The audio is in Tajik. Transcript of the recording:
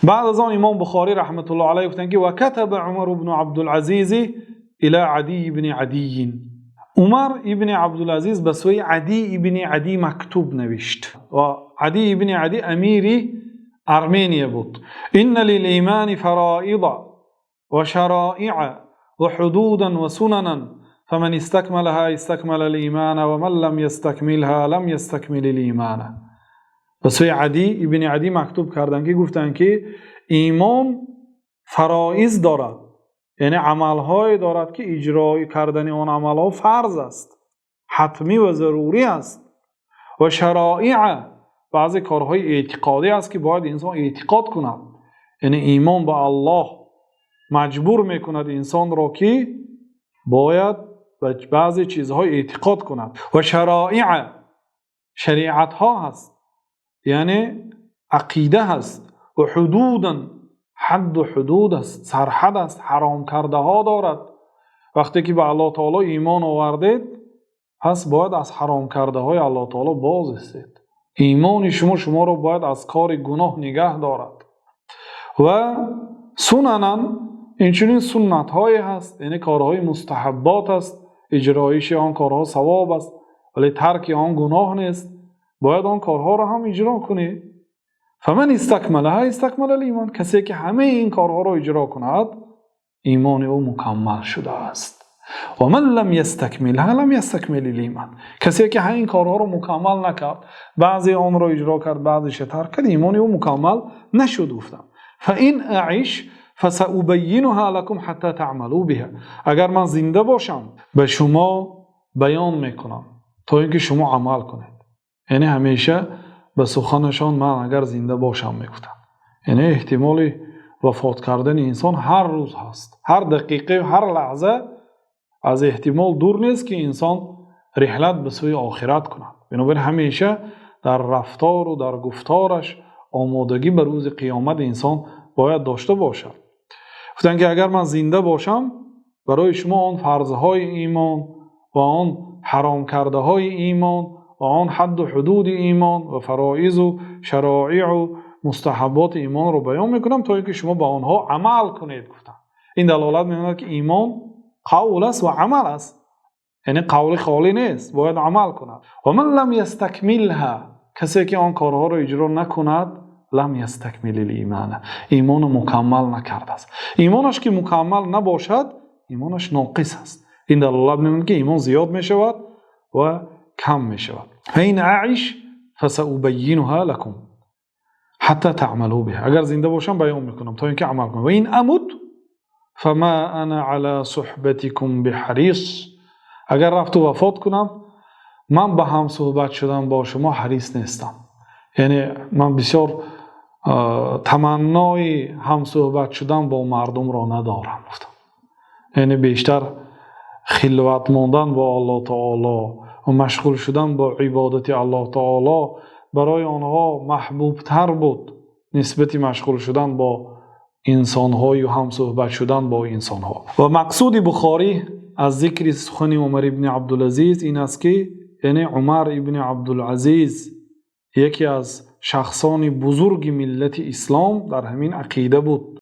Баъд аз он имом Бухорӣ раҳматуллоҳи алайҳ гуфтанд, ки وكتب عمر بن عبد العزيز إلى عدي بن عدي. Умар ибни Абдулазиз ба сӯи Адӣ ибни Адӣ мактуб навишт ва Адӣ ибни Адӣ амири Армения буд. إن للإيمان فرائض وشرائع وحدودا وسننا، فمن استكملها استكمل الإيمان، ومن لم يستكملها لم يستكمل الإيمان. Ба сӯи Адӣ ибни Адӣ мактуб карданд, ки гуфтанд, ки имон фароиз дорад, яъне амалҳое дорад, ки иҷрои кардани он амалҳо фарз аст, ҳатмӣ ва зарурӣ аст. Ва шароиъ, баъзе корҳои эътиқодӣ аст, ки бояд инсон эътиқод кунад, яъне имон ба Аллоҳ маҷбур мекунад инсонро, ки бояд ба баъзе чизҳо эътиқод кунад. Ва шароиъ, шариатҳо ҳаст, яъне ақида ҳаст. Ва ҳудудан, ҳадду ҳудуд аст, сарҳад аст, ҳаромкардаҳо дорад. Вақте ки ба Аллоҳ таоло имон овардед, пас бояд аз ҳаромкардаҳои Аллоҳ таоло боз истед. Имони шумо шуморо бояд аз кори гуноҳ нигаҳ дорад. Ва сунанан, инчунин суннатҳое ҳаст, яъне корҳои мустаҳаббот аст, иҷроиши он корҳо савоб аст, вале тарки он гуноҳ нест, бояд он корҳоро ҳам иҷро кунӣ. فمن استكملها استكمل الإيمان. Касе ки ҳамаи ин корҳоро иҷро кунад, имони ӯ мукаммал шудааст. ومن لم يستكملها لم يستكمل الإيمان. Касе ки ин корҳоро мукаммал накард, баъзе онро иҷро кард, баъзеша тарк кард, имони ӯ мукаммал нашуд, гуфтам. فإن أعش فسأبينها لكم حتى تعملوا بها. Агар ман зинда бошам, ба шумо баён мекунам, то ин ки шумо амал кунед. Яъне ҳамеша ба суханашон «ман агар зинда бошам» мегуфтанд. Яъне эҳтимоли вафот кардани инсон ҳар рӯз ҳаст, ҳар дақиқаю ҳар лаҳза аз эҳтимол дур нест, ки инсон риҳлат ба сӯи охират кунад. Бинобар ин ҳамеша дар рафтору дар гуфтораш омодагӣ ба рӯзи қиёмат инсон бояд дошта бошад. Гуфтанд, ки агар ман зинда бошам, барои шумо он фарзҳои имон ва он ҳаромкардаҳои имон ва он ҳадду ҳудуди имон ва фароизу шароиъу мустаҳаботи имонро баён мекунам, то ин ки шумо ба онҳо амал кунед, гуфтанд. Ин далолат мекунад, ки имон қавл аст ва амал аст, яъне қавли холӣ нест, бояд амал кунад. ومن لم يستكملها, касе ки он корҳоро иҷро накунад, لم يستكمل الإيمان, имону мукаммал накардааст. Имонаш ки мукаммал набошад, имонаш ноқис аст. Ин далолат мекунад, ки имон зиёд мешавад ва кам мешавад. فإن أعش فسأبينها لكم حتى تعملوا بها. Агар зинда бошам, баён мекунам, то ин ки амал кунам. وإن أمت فما أنا على صحبتكم بحريص. Агар рафту вафот кунам, ман ба ҳамсӯҳбат шудан бо шумо ҳарис нестам, яъне ман бисёр таманнои ҳамсӯҳбат шудан бо мардумро надорам, гуфтам. Яъне бештар хилват мондан бо Аллоҳ таоло ва машғул шудан бо ибодати Аллоҳ таоло барои онҳо маҳбубтар буд нисбати машғул шудан бо инсонҳою ҳамсӯҳбат шудан бо инсонҳо. Ва мақсуди Бухорӣ аз зикри сухани Умар ибни Абдулазиз ин аст, ки яъне Умар ибни Абдулазиз, яке аз шахсони бузурги миллати ислом, дар ҳамин ақида буд.